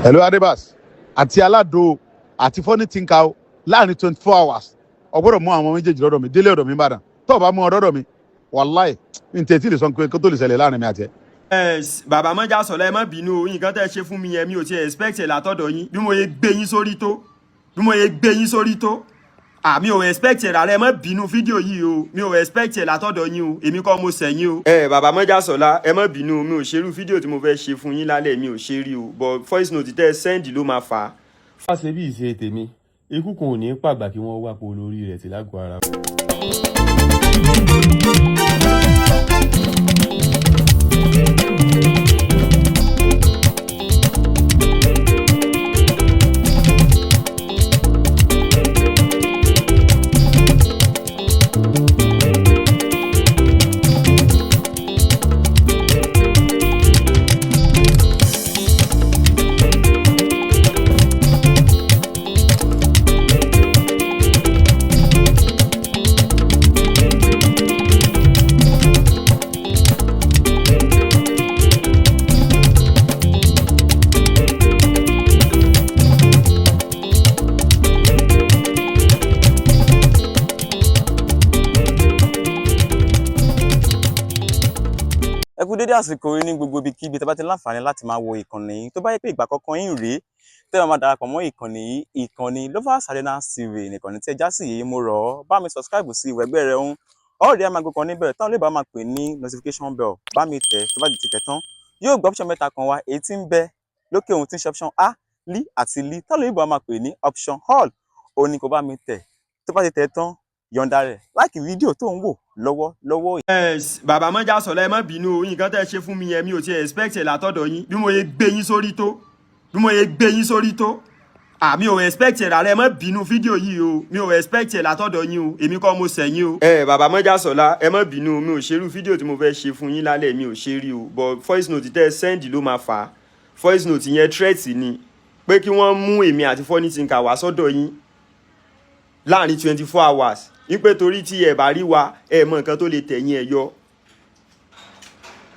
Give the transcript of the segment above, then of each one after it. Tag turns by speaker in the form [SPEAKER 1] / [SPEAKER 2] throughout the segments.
[SPEAKER 1] Hello Adébas àti Aládò àti Funny Thinker o, láàrin 24 hours o gbọ́dọ̀ mú àwọn méjèèjì lọ́dọ̀ mi délé ọ̀dọ̀ mi Ìbàdàn. Tó o bá mú ọ lọ́dọ̀ mi, wàláì ní tètè lè sọ pé kó tó lè ṣẹlẹ̀ láàrin mi àti ẹ.
[SPEAKER 2] Yes, bàbá mọ́jà sọ̀lá, ẹ má bínú o. Nǹkan tẹ́ ẹ ṣe fún mi yẹn, mi ò ti expect ẹ̀ látọ̀dọ̀ yín. Bí mo yẹ gbé yín sórí tó, bí mo yẹ gbé yín sórí tó, mi ò expect ẹ̀ rárá. Ẹ má bínú fídíò yìí o, mi ò expect ẹ̀ látọ̀dọ̀ yín o. Èmi kọ́ mo sẹ̀yìn o. Ẹ bàbá mọ́jà sọ̀lá, ẹ má bínú, mi ò ṣerú fídíò tí mo fẹ́ ṣe fún yín lálẹ́, mi ò ṣe rí o, but voice note tẹ́ ẹ send ló máa fà á.
[SPEAKER 3] Wá ṣe bí ìṣe tèmi, ikú kan ò ní pàgbà kí wọ́n wá po olórí rẹ̀ tí lágọ̀ọ́ ara.
[SPEAKER 4] Ẹ kú dédé àsìkò yìí ní gbogbo ibikíbi tẹ́ bá ti láǹfààní láti máa wo ìkànnì yìí. Tó bá yẹ pé ìgbà àkọ́kọ́ yín rèé tẹ́ bá máa darapọ̀ mọ́ ìkànnì yìí, ìkànnì Lovers Arena TV nìkànnì tí ẹ já sí yìí, mo rọ̀ ọ́, bá mi subscribe sí ìwẹ̀gbẹ́ rẹ̀ ń ọ̀rẹ́ amago kan níbẹ̀ táwọn olóòbá máa pè ní notification bell. Bá mi tẹ̀. Tó bá ti tẹ̀ tán, yóò gbọ́ option mẹ́ta kan wá, èyí tí ń bẹ lókè ohun tí ń ṣe option A, L àti L, táwọn olóòbá máa pè ní option all, òun ni kò bá mi tẹ̀. Tó bá ti tẹ̀ tán, yọ̀ǹda rẹ̀, like fídíò tó ń wò lọ́wọ́ lọ́wọ́.
[SPEAKER 2] Yes, bàbá mọ́jà sọ̀lá, ẹ má bínú o. Nǹkan tẹ́ ẹ ṣe fún mi yẹn, mi ò ti expect ẹ̀ látọ̀dọ̀ yín. Bí mo yẹ gbé yín sórí tó, bí mo yẹ gbé yín sórí tó, mi ò expect ẹ̀ rárá. Ẹ má bínú fídíò yìí o, mi ò expect ẹ̀ látọ̀dọ̀ yín o. Èmi kọ́ mo sẹ̀yìn o. Ẹ bàbá mọ́jà sọ̀lá, ẹ má bínú, mi ò ṣerú fídíò tí mo fẹ́ ṣe fún yín lálẹ́, mi ò ṣe rí o, but voice note tẹ́ ẹ send ló máa fà á. Voice note yẹn, threat ni pé kí wọ́n mú èmi àti Funny Thinker wá sọ́dọ̀ yín láàrin 24 hours, wípé torí tí ẹ bá rí wa, ẹ mọ nǹkan tó lè tẹ̀yìn ẹ yọ.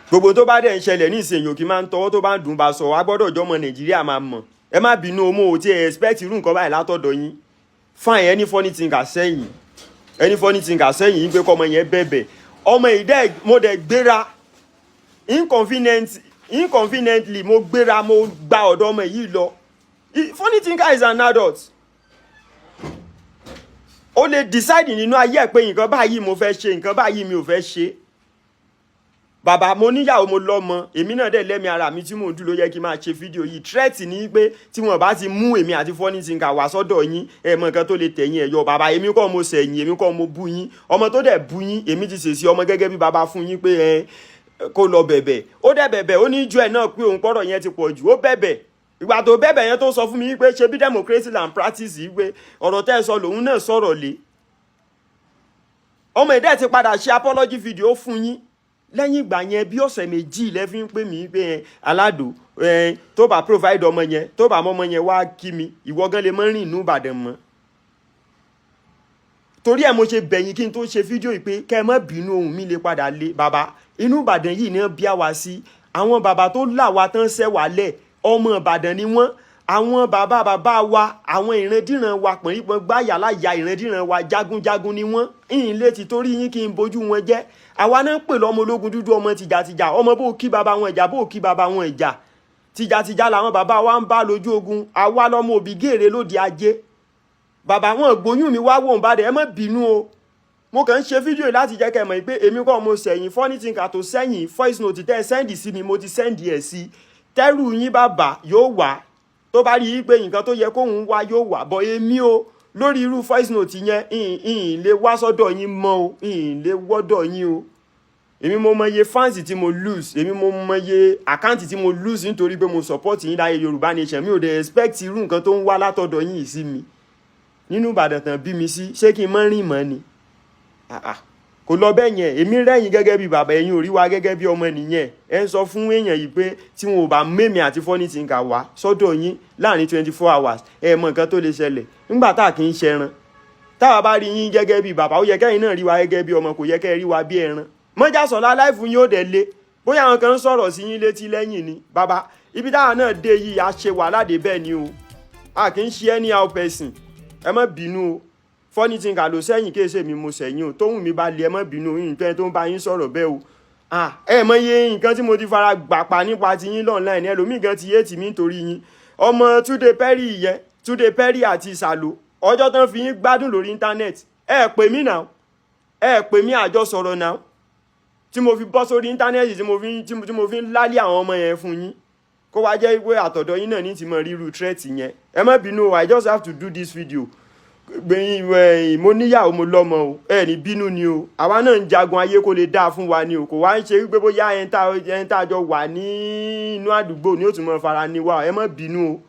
[SPEAKER 2] Gbogbo tó bá dẹ̀ ń ṣẹlẹ̀ ní ìsìn, èèyàn kì í máa ń tọwọ́ tó bá ń dùn bá sọ, wá gbọ́dọ̀ jọmọ Nàìjíríà máa mọ̀. Ẹ má bínú o, mo ò tí ẹ expect irú nǹkan báyìí látọ̀dọ̀ yín. Fine, ẹni Funny Thinker sẹ́yìn, ẹni Funny Thinker sẹ́yìn yín pé kọ́mọ yẹn bẹ̀bẹ̀. Ọmọ ìdẹ́ mo dẹ̀ gbéra inconveniently, mo gbéra, mo gba ọ̀dọ̀ ọmọ yìí lọ. Funny Thinker is an adult, ó lè decide nínú ayé ẹ̀ pé nǹkan báyìí mo fẹ́ ṣe, nǹkan báyìí mi ò fẹ́ ṣe. Bàbá, mo níyàwó, mo lọ́mọ, èmi náà dẹ̀ lẹ́mi ara mi tí mò ń dúró yẹ kí n máa ṣe fídíò yìí. Threat ní pé tí wọ́n bá ti mú èmi àti Funny Thinker wá sọ́dọ̀ yín, ẹ mọ nǹkan tó lè tẹ̀yìn ẹ̀ yọ. Bàbá, èmi kọ́ mo sẹ̀yìn, èmi kọ́ mo bú yín. Ọmọ tó dẹ̀ bú yín, èmi ti ṣèṣì ọmọ gẹ́gẹ́ bí bàbá fún yín pé ẹ kó lọ bẹ̀bẹ̀. Ó dẹ̀ bẹ̀bẹ̀, ó ní ju ẹ̀ náà pé òun pọ̀rọ̀ yẹn ti pọ̀ jù. Ó bẹ̀bẹ̀. Ìgbà tó bẹ̀bẹ̀ yẹn, tó sọ fún mi pé ṣe bí democracy and practice yìí, pé ọ̀rọ̀ tẹ́ ẹ sọ lòun náà sọ̀rọ̀ lé. Ọmọ ìdẹ́ ti padà ṣe apology video fún yín lẹ́yìn ìgbà yẹn. Bí ọ̀sẹ̀ 2 lẹ́ fi ń pè mí pé ẹ Aládò, ẹ tó bá provide ọmọ yẹn, tó bá mọ́mọ yẹn wá kí mi, ìwọ gan lè mọ́ rìn inú Ìbàdàn mọ́. Torí ẹ̀ mo ṣe bẹ̀yìn kí n tó ṣe fídíò yìí pé kẹ́ ẹ má bínú, ohùn mi lè padà lé. Bàbá, inú Ìbàdàn yìí ní bí a wá sí. Àwọn bàbá tó là wá tán ṣẹ́ wálẹ̀, ọmọ Ìbàdàn ni wọ́n. Àwọn bàbá bàbá wa, àwọn ìrandíran wa, pọ̀nrípọ̀n gbáyà láyà ìrandíran wa, jagunjagun ni wọ́n. Ìyìn lè ti torí yín kí n bójú wọn jẹ́. Àwa náà ń pè lọ́mọ ológun dúdú, ọmọ tìjàtìjà, ọmọ bó kí bàbá wọn ìjà, bó kí bàbá wọn ìjà, tìjàtìjà làwọn bàbá wa ń bá lójú ogun. Àwa lọ́mọ òbí gèrè lóde ajé. Bàbá wọn gbóyún mi wá wò ń bá dẹ̀. Ẹ má bínú o, mo kàn ń ṣe fídíò láti jẹ́ kẹ́ mọ̀ pé èmi kọ́ mo sẹ̀yìn. Funny Thinker tó sẹ́yìn, voice note tẹ́ ẹ send sí mi, mo ti send ẹ̀ sí. Tẹ́rù yín bàbá yóò wá, tó bá rí i pé nǹkan tó yẹ kóun wá yóò wá bọ̀. Èmi o, lórí irú voice note yẹn, ìhìn lè wá sọ́dọ̀ yín mọ́ o, ìhìn lè wọ́dọ̀ yín o. Èmi mo mọ iye fans tí mo lose, èmi mo mọ iye account tí mo lose nítorí pé mo support yín láyé Yorùbá Nation. Mi ò dẹ̀ expect irú nǹkan tó ń wá látọ̀dọ̀ yín yìí sí mi nínú Ìbàdàn tán bí mi sí. Ṣé kí n mọ́ rìn mọ́ ni? Kò lọ bẹ́ẹ̀ yẹn. Èmi rẹ́yìn gẹ́gẹ́ bí bàbá, ẹ̀yin ò rí wa gẹ́gẹ́ bí ọmọ nìyẹn. Ẹ ń sọ fún èèyàn yìí pé tí wọn ò bá mẹ́mi àti Funny Thinker wá sọ́dọ̀ yín láàrin 24 hours, ẹ mọ nǹkan tó lè ṣẹlẹ̀. Nígbà tá a kì í ṣẹran, táwa bá rí yín gẹ́gẹ́ bí bàbá, ó yẹ kẹ́yìn náà rí wa gẹ́gẹ́ bí ọmọ, kò yẹ kẹ́ rí wa bí ẹran. Mọ́jà sọ̀lá, láìfún yín ó dẹ̀ le. Bóyá àwọn kan ń sọ̀rọ̀ sí yín létí lẹ́yìn ni bàbá. Ibi táwa náà dé yìí, a ṣe wàhálà dé bẹ́ẹ̀ ni o. A kì í ṣe anyhow person. Ẹ má bínú o. Funny Thinker ló sẹ́yìn, kí èsè mi mo sẹ́yìn o. Tóhùn mi bá le, ẹ má bínú o. Nǹkan tó ń bá yín sọ̀rọ̀ bẹ́ẹ̀ o. Ẹ mọ iye nǹkan tí mo ti fara gbà pa nípa ti yín online. Ẹlòmíì gan ti yé tì mí nítorí yín. Ọmọ Túndé Perry yẹn, Túndé Perry àti Ìsàlò, ọjọ́ tán fi yín gbádùn lórí internet, ẹ pè mí náà, ẹ pè mí, àjọ sọ̀rọ̀ náà, tí mo fi bọ́ sórí internet, tí mo fi ń lálé àwọn ọmọ yẹn fún yín, kó wá jẹ́ pé àtọ̀dọ̀ yín náà ní ti mọ ríru threat yẹn. Ẹ má bínú o, I just have to do this video. Gbẹ̀yìn, mo níyàwó, mo lọ́mọ o. Ẹ ní bínú ni o. Àwa náà ń jagun ayé kó lè dáa fún wa ni o. Kò wá ń ṣe wípé bóyá ẹni tá a jọ wà ní inú àdúgbò ni ó tún mọ fara ní wa. Ẹ má bínú o,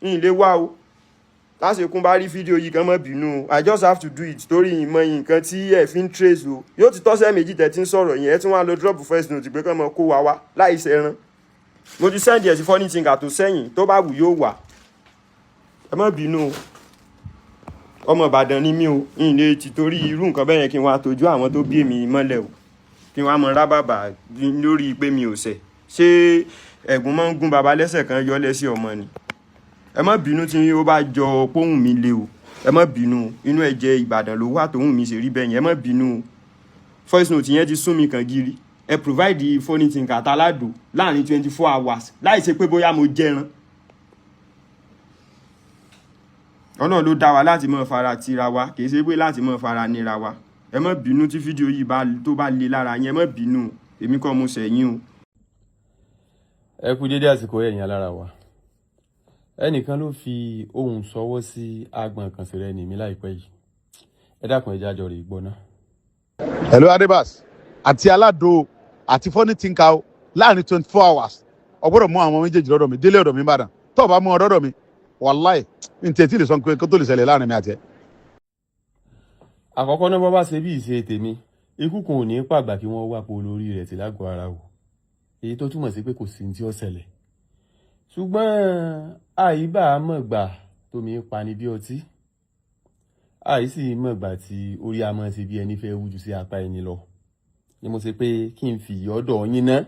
[SPEAKER 2] yín lè wá o. Lásìkò bá rí fídíò yìí kan, má bínú o. I just have to do it torí ìmọ̀ nǹkan tí ẹ fi ń trace o. Yóò ti tọ́sẹ̀ 2 tẹ̀ tí ń sọ̀rọ̀ yẹn, ẹ tún wá lọ drop first note pé kán mọ kó wa wá láì ṣẹran. Mo ti send ẹ̀ sí Funny Thinker tó sẹ́yìn, tó bá wù yóò wà. Ẹ má bínú o. Ọmọ Ìbàdàn ni mí o. Ìlé ti torí irú nǹkan bẹ́ẹ̀ yẹn kí n wá tójú àwọn tó bí èmi mọ́lẹ̀ o, kí n wá mọ rábàbà lórí pé mi ò ṣẹ̀. Ṣé ẹ̀gún máa ń gún baba lẹ́sẹ̀ kan yọ lẹ́sẹ̀ ọmọ ni? Ẹ má bínú tí ó bá jọ póhùn mi le o. Ẹ má bínú. Inú ẹ̀jẹ̀ Ìbàdàn ló wà tóhùn mi ṣe rí bẹ́ẹ̀ yẹn. Ẹ má bínú o. Voice note yẹn ti sún mi kàn gírí. Ẹ provide Funny Thinker àtàládò láàrin 24 hours láì ṣe pé bóyá mo jẹran. Ọlọ́run ló dá wa láti mọ́ fara tira wa, kì í ṣe pé láti mọ́ fara nira wa. Ẹ má bínú tí fídíò yìí bá tó bá le lára yẹn. Ẹ má bínú, èmi kọ́ mo ṣẹ̀yìn o.
[SPEAKER 3] Ẹ kú dédé àsìkò, ẹ̀yin alára wa. Ẹnìkan ló fi ohùn sọwọ́ sí agbọ̀n ìkànsí rẹ ní mi láìpẹ́ yìí. Ẹ dákun, ẹ jájọ rè gbọ́ ná.
[SPEAKER 1] Hello Adébas àti Aládò àti Funny Thinker o, láàrin 24 hours, o gbọ́dọ̀ mú àwọn méjèèjì lọ́dọ̀ mi, délé ọ̀dọ̀ mi Ìbàdàn. Tó o bá mú ọ lọ́dọ̀ mi, wàláì, n tẹ̀ tí lè sọ nǹkan tó lè ṣẹlẹ̀ láàrin mi àti ẹ.
[SPEAKER 3] Àkọ́kọ́ náà, bọ́ bá ṣe bí ìṣe tèmi, ikú kan ò ní pàgbà kí wọ́n wá po lórí rẹ̀ tí lágọ̀ọ́ ara o, èyí tó túmọ̀ sí pé kò sí ní tí ó ṣẹlẹ̀. Ṣùgbọ́n àìbá mọ̀gbà tómi pani bí ọtí, àìsí mọ̀gbà tí orí a máa ṣe bí ẹni fẹ́ wújú sí apá ẹni lọ ni mo ṣe pé kí n fi ọ̀dọ̀ yín ná,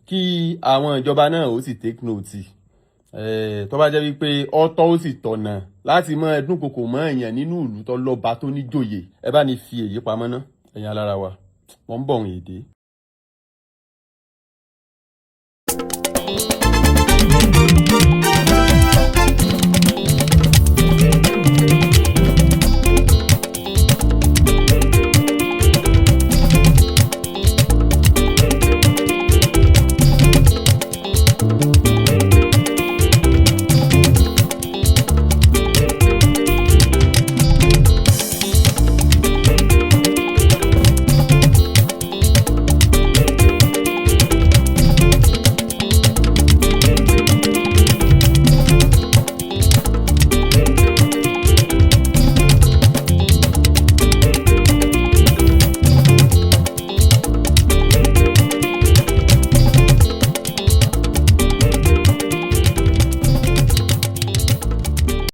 [SPEAKER 3] kí àwọn ìjọba náà ó sì take note. Tó bá jẹ́ wípé ọ̀tọ̀ ó sì tọ̀nà láti mọ ẹdún kòkò mọ́ èèyàn nínú ìlú tó lọ́ba tó níjòyè, ẹ bá ní fi èyí pamọ́ ná. Ẹ̀yin alára wa, wọ́n ń bọ̀ wọ́n èdè.